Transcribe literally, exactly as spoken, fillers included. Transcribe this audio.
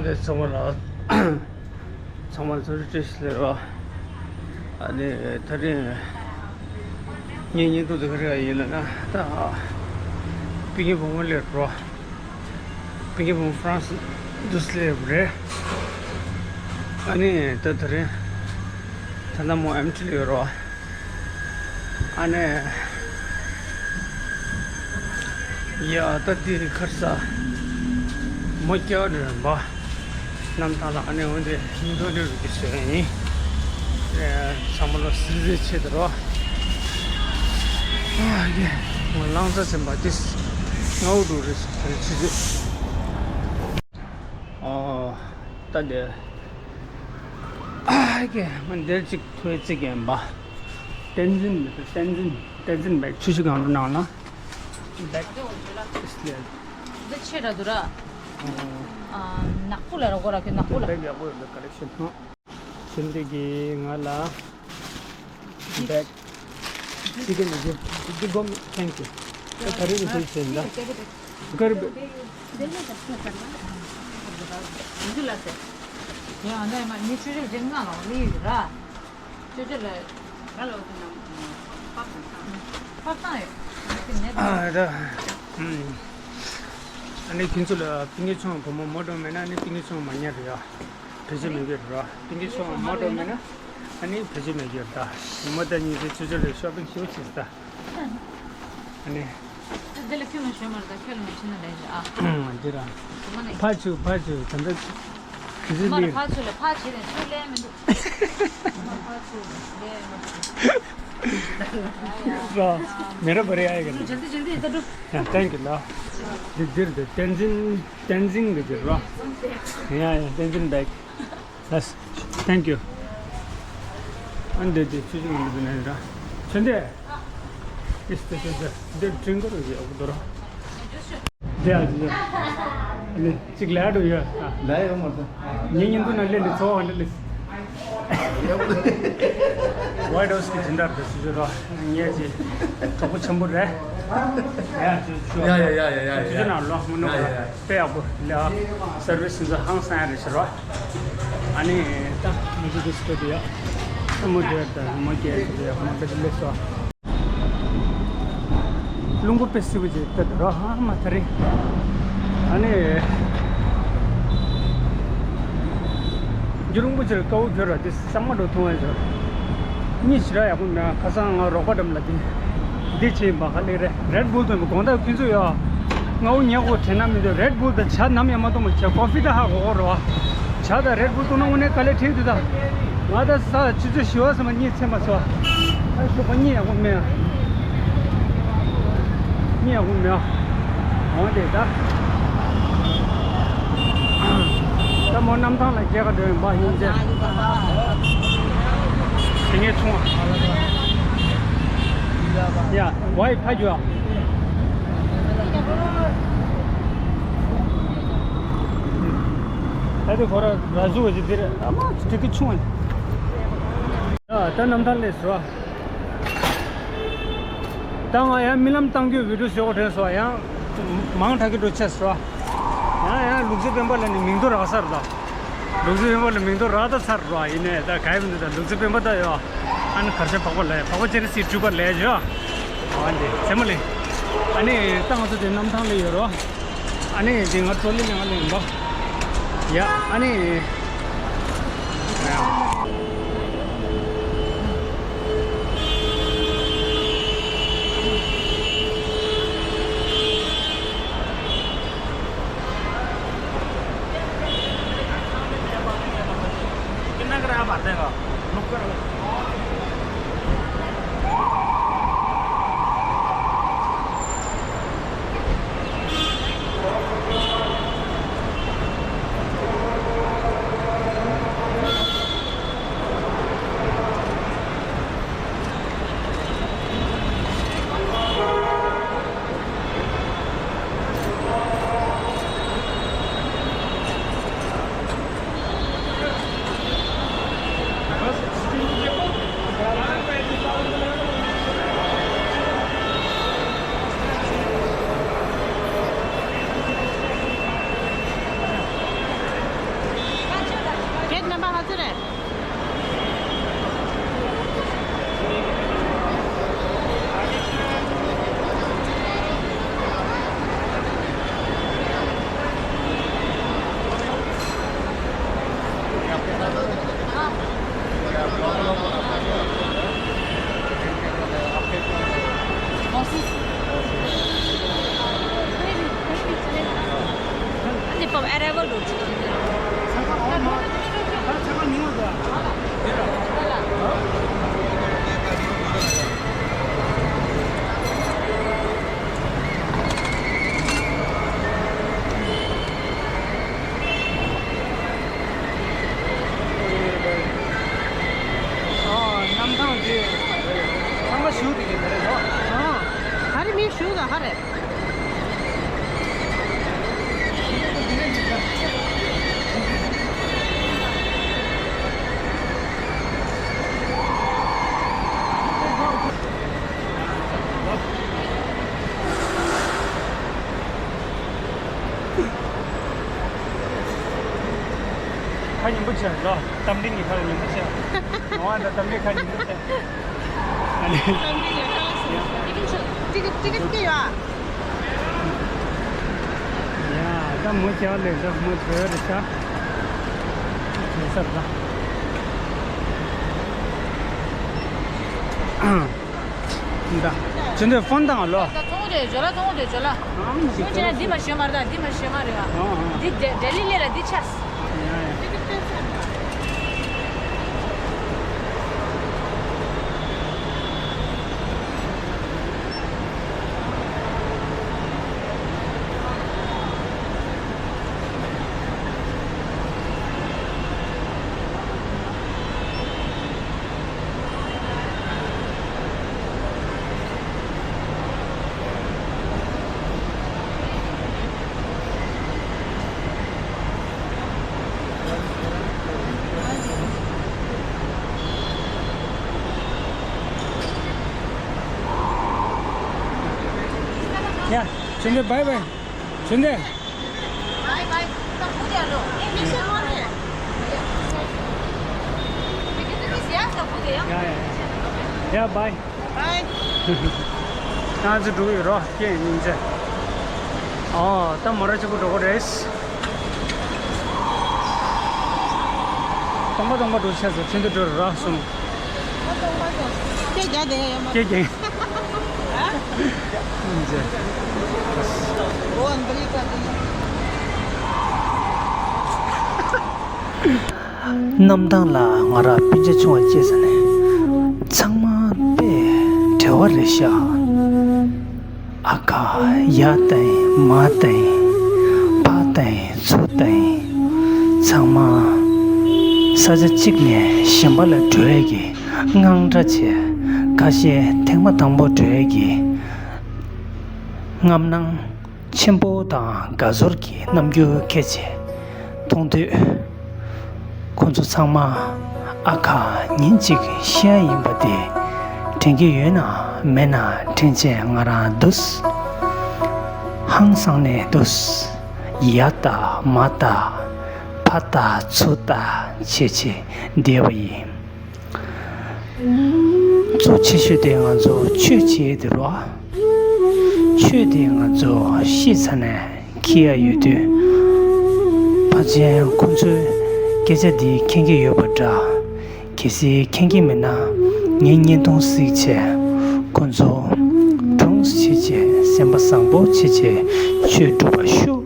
ཚང་མ་ལ་ཚང་མ་ལ་འཚམས་འདྲི་བཀྲ་ཤིས་བདེ་ལེགས། ཨ་ནི་ད་རིང་ངའི་བརྙན་ཐུང་དེ་ག་རེ་ཡིན་ལབ་ན། ད་པིང་ཀི་བུ་མོ་སླེབས་རོ། པིང་ཀི་བུ་མོ་ཧྥ་རན་སི་དུ་སླེབས་རེད། ཨ་ནི་ད་ད་རིང་ད་ལྟ་མོ་ཨེམ་ཊི་ལ་ཡོད་རོ། ཨ་ནི། ཡ། ད་འདི་ཁར་ས་མོ་སྐྱ་རེད་པ། གནམ་ཐང་ལ། ཨ་ནི་འོན་ཏེ་ཉིན་ཐོ་འདི་རུ་གི་བཟོས་ཡིན། ཚང་མ་ལོ་སི་སི་ཆེད་དུ་རོ། ཨ་ཡེ། ང་རླངས་ཚ་ཟིན་པ་ཏིས་ངའུ་འགྲོ་རེད་ཟེར་ཆུ་ཆུ། ཨོ། ད་འདི། ཨ་ཀེ། ང་འདིར་ཅིག་ཐོས་ཚིག་ཡིན་པ། བསྟན་འཛིན་མི་འདུག་བསྟན་འཛིན། བསྟན་འཛིན་བེག་ཆུ་ཆུ་གང་རུ་ནང་ལ། བེག་ཨིས་ལེ། འདི་ཆེ་ར་འདུག་ར། ཨ། ནག་པོ་ལ་ར་གོ་ར་ཁྱོད་ནག་པོ་ལ། བེག་ཡག་པོ་ཡོད་འདུག་ཀ་ལེག་ཤན་ཧ། ཁྱོད་འདི་གི་ང་ལ་བེག་ཅི་གི་ནི་གི་གི་གོ་མི། ཐེང་ཀྱུ། ད་ག་རེ་ནི་ཐུག་ཟིན་ད། གར་བེག་འདི་ལ་ཟེར། ཡང་ནས་མ་ནི་ཆུ་ཆུ་ལ་ཟེར་ང་ལ་ལི་ཡོད་ར། ཅོ་ཅོ་ལ་ང་ལ་འོ་དེ་ནང་ཕབ་དང་ཕབ་བཏང་ཡོད། ཨ་ད། ཨ་ནི་ཁྱོད་ཚོ་ལ་པིང་ཀི་ཆུང་བུ་མོ་མོ་འགྲོ་མེད་ན། ཨ་ནི་པིང་ཀི་ཆུང་མ་ཉར་རེད་ཡ། བེད་སྤྱོད་མེད་གི་ར། པིང་ཀི་ཆུང་མོ་འགྲོ་མེད་ན། ཨ་ནི་བེད་སྤྱོད་མེད་གི་ར། ད་མོ་ད་ཉིན་ཚེ་ཅོ་ཅོ་ལ་ཤོ་པིང་ཞིག་བྱེད་ད། ཨ་ནི། འདི་ལ་ཁྱོད་མ་ཞོན་མར་ད་ཁྱོད་ལ་མ་ཕྱིན་ན་ལས་ཨ། འདི་ར། ཕ་ཆུ་ཕ་ཆུ་ད་འདི། མར་ཕ་ཆུ་ལ་ཕ་བྱེད་ནས་ཆུ་ལས་མི་འདུག་མར་ཕ་ཆུ་ལས་མི་འདུག་ར། མེ་ར་བ་རེ་ཨའི་ག་ལ། ཇལ་དི་ཇལ་དི་ད་འགྲོ། ཡ། ཐེང་ཀྱུ་ལ། འདི་འདིར་འདི་བསྟན་འཛིན། བསྟན་འཛིན་གི་འདིར་ར། ཡ་ཡ། བསྟན་འཛིན་བེག་ལ། ཐེང་ཀྱུ། ཨ་འདི་འདི་ཆུ་ཆུ་འདི་འདི་ནས་ར། ཆུ་འདི། ཨིས་ཏེ་ཏེ་ཏེ། འདི་ཌིང་གོ་རུ་ཡོད་དོ་ར། འདི་ཨ་ཅི། ཨ་ནི་ཅིག་ལ་འགྲོ་ཡོད་ཨ། ལ་ཡོད་མ་ཐོན། ངའི་ཉིན་ཐོ་ན་ལེ་ལེ་ཚོ་ཨ་ལེ་ལེ། ཝའི་ཊི་ཧའུ་སི་གི་སྦྱིན་བདག་དེ་སུ་ཞིག་རོ། ངས་ཅི། གྲོགས་པོ་ཆེན་པོ་རེད། ཡ་ཅི་ཅི། ཡ་ཡ་ཡ་ཡ་ཡ། ཅི་ཅི་ན་ལོ་མུ་ནོ། ཡ་ཡ་ཡ། དཔེ་ཡག་པོ་ལ། སར་བི་སི་འདི་ཧང་སང་རེད་ཟེར་རོ། ཨ་ནི་ད་མུ་ཇི་གི་སི་ཊུ་ཌི་ཡོ། མུ་ཇི་ད་མུ་ཇི་སི་ཊུ་ཌི་ཡོ་མུ་ཇི་ལེ་སོ། རླུང་བུ་དཔེ་སྲིད་པོ་ཅིག་ལྟ་འདུག་ར། ཧ་མ་ཐ་རི། ཨ་ནི། རྒྱུ་རླུང་བུ་ཅིག་དཀར་པོ་གྱུར་ར། དེ་ཟ་མ་འགྲོ་འཐུང་བ་ཅིག་གཉིད་ཞེ་དྲག་ཡག་པོ་མེད། ཁ་སང་ང་རོགས་པ་འགྲམ་ལ་དེ། འདི་བྱས་ཡིན་པ་ག་ལེ་རེད། རེད་བུལ་དང་དགོང་དག་ཁྱོད་ཚོ་ཡོད། ང་འུ་ཉག་གོ་དྲན་ན་མི་འདུག་རེད་བུལ་དང་ཇ་ནམ་ཡང་མ་འཐུང་བ་བྱས། ཀོ་ཧྥི་ད་ཧ་གོ་གོ་རོ། ཇ་དང་རེད་བུལ་བཏུང་ན་དངོས་གནས་དཀའ་ལས་ཁྲིད་འདུག་ད། ང་ད་ས་ཆུ་ཚོད་བཞི་པ་ཙམ་པ་གཉིད་ཚད་མ་སོང་། ཨ་ཤོག་པ་གཉིད་ཡག་པོ་མེད། གཉིད་ཡག་པོ་མེད། འོང་དེ་ད། ད་མོ་གནམ་ཐང་ལ་སྐྱེལ་ག་འགྲོ་ཡིན་པ་ཡིན་ཏེ། དེ་ངས་ཆུང་བ། ཡ། ཝའི་ཕ་རྒྱུ། ད་དེ་ཁོ་ར་ར་ཟུ་བ་ཅིག་དེ་རེད། ཨ་མ་ཅིག་གི་ཆུང་བ། ཡ། ད་གནམ་ཐང་སླེབས་སོང་། ད་ང་ཡང་རྨི་ལམ་གཏང་རྒྱུའི་བི་ཌིའོ་བཟོ་དགོས་དྲན་སོང་། ཡང་མང་དྲགས་ཀྱི་འགྲོ་ཆེ་སོང་། ཡང་ཡང་ལུག་རྫི་སྤེན་པ་ལ་ནི་མིང་ཐོ་རག་ས་རེད་ད། ལུག་རྫི་སྤེན་པ་ལ་མིང་ཐོ་རག་ད་ཚར་རོ། ཡིན་ནའི་ད་ག་ཡི་མི་འདུག་ད་ལུག་རྫི་སྤེན་པ་ད་ཡོད། ཨ་ནི་གར་ཞ་བག་པ་ལས། བག་པ་ཅེ་རི་སི་སྤྲུལ་པ་ལས་ཡོད། ཨ་འདི་ཚེ་མ་ལི། ཨ་ནི་ད་ང་ཚོ་དེ་གནམ་ཐང་ལ་ཡོད་རོ། ཨ་ནི་དེ་ང་ཏྲོ་ལི་ནང་ལ་ཡིན་པ། ཡ། ཨ་ནི། ཨོ། གནམ་ཐང་དེ་ཚང་མ་བཞུགས་བསྡད་ཀྱི་རེད་ལོ། ཨོ། ཧ་རེ་མི་བཞུགས་ག་ཧ་རེ། ཁ་ཉན་པོ་བྱས་ལོ། གཏམ་གླེང་གི་ཁ་ཉན་པོ་བྱས། ངོ་བ་འདྲ་གཏམ་གླེང་ཁ་ཉན་པོ་བྱས། ཨ་ནི། གཏམ་གླེང་ལ་ཁ་ལག་ཟིན། ཡ། ཏི་ཀི་ཆོ། ཏི་ཀི་ཏི་ཀི་ཏི་ཀི་ཡོད་ཨ། ཡ། ད་མོ་ཅག་ལས་ད་མོ་བྲོས་རེད་ཤག་བྲོས་ས་རེད་ད། ད། ཅི་འདྲ་ཕོན་བཏང་ལོ། ད་ཐོང་རེ་ཇོ་ལ་ཐོང་རེ་ཇོ་ལ། ཨང་། ཅི་ཅི་ན་འདི་མ་ཤེས་མ་རེད་ད། འདི་མ་ཤེས་མ་རེད་ཨ། ཨང་ཨང་། འདི་ཌེ་ལི་ལས་ལ་འདི་ཆགས། ཡ་ཡ། ཡ། ཆུང་དུས་བའི་བའི། ཆུང་དུས། བའི་བའི། ད་བུ་དེ་ལོ། ཨེ་མི་ཤེས་མ་རེད། ཡ་ཡ་ཡ། ཡ་བའི། བའི། ང་ཚོ་འགྲོ་གི་ཡོད་རོ། ཁྱེད་སྙིང་རྗེ། ཨོ། ད་མོ་ར་གཅིག་པུ་འགྲོ་གི་རེད། སྟོང་པ་སྟོང་པ་འགྲོ་ཆ་ཟེར། ཆུང་དུས་འགྲོ་ར་གསུངས། སྐད་རྒྱག་བསྡད་ཡ་ཡོད་མ་རེད། སྐད་རྒྱག་སྙིང་རྗེ། གནམ་ཐང་ལ་ང་རང་སྤུན་ཆ་ཆུང་བ་བཅས་ས་ནས་ཚང་མ་དཔེ་བྲེལ་བ་རེད་ཤག་ཨ་ཁ། ཡ་བཏང་ཡིན། མ་བཏང་ཡིན། ཕ་བཏང་ཡིན། ཚུ་བཏང་ཡིན། ཚང་མ་ས་ཆ་གཅིག་ནས་གཞན་པ་ལ་འགྲོ་ཡས་ཀྱི་དངངས་སྐྲག་བྱས། ཁ་ཤས་ཐེངས་མ་དང་པོ་འགྲོ་ཡས་ཀྱི་རྔམ་སྣང་ཆེན་པོ་དང་དགའ་ཚོར་གྱི་རྣམ་འགྱུར་སྐྱེས་བྱས་མཐོང་དུས། ཁོ་ཚོ་ཚང་མ་ཨ་ཁ་ཉིན་གཅིག་ཤི་ཡ་ཡིན་པ་དེ་དྲན་གྱི་ཡོད་ན་མེད་ན་དྲན་བྱས་ང་རང་འདུག་ཧང་སངས་ནས་འདུག་ཡ་ལྟ་མ་ལྟ་ཕ་ལྟ་ཚུ་ལྟ་བྱས་བྱས་བསྡད་པ་ཡིན། གཙོ་ཆེ་ཤོས་དེ་ང་ཚོ་ཆོས་བྱེད་དེ་རོ། ཆོས་དེ་ང་ཚོ་ཤི་ཚར་ནས་འཁྱེར་ཡ་ཡོད་དུས། ཕལ་ཆེར་ཁོ་ཚོས་སྐད་ཆ་འདི་མཁྱེན་གྱི་ཡོད་པ་འདྲ། གལ་སྲིད་མཁྱེན་གྱི་མེད་ན་ངའི་བརྙན་ཐུང་གཟིགས་བྱས། ཁོ་ཚོ་དྲུང་བྱེད་བྱས། སེམས་པ་བཟང་པོ་བྱེད་བྱས་ཆོས་སྒྲུབ་པ་ཤོག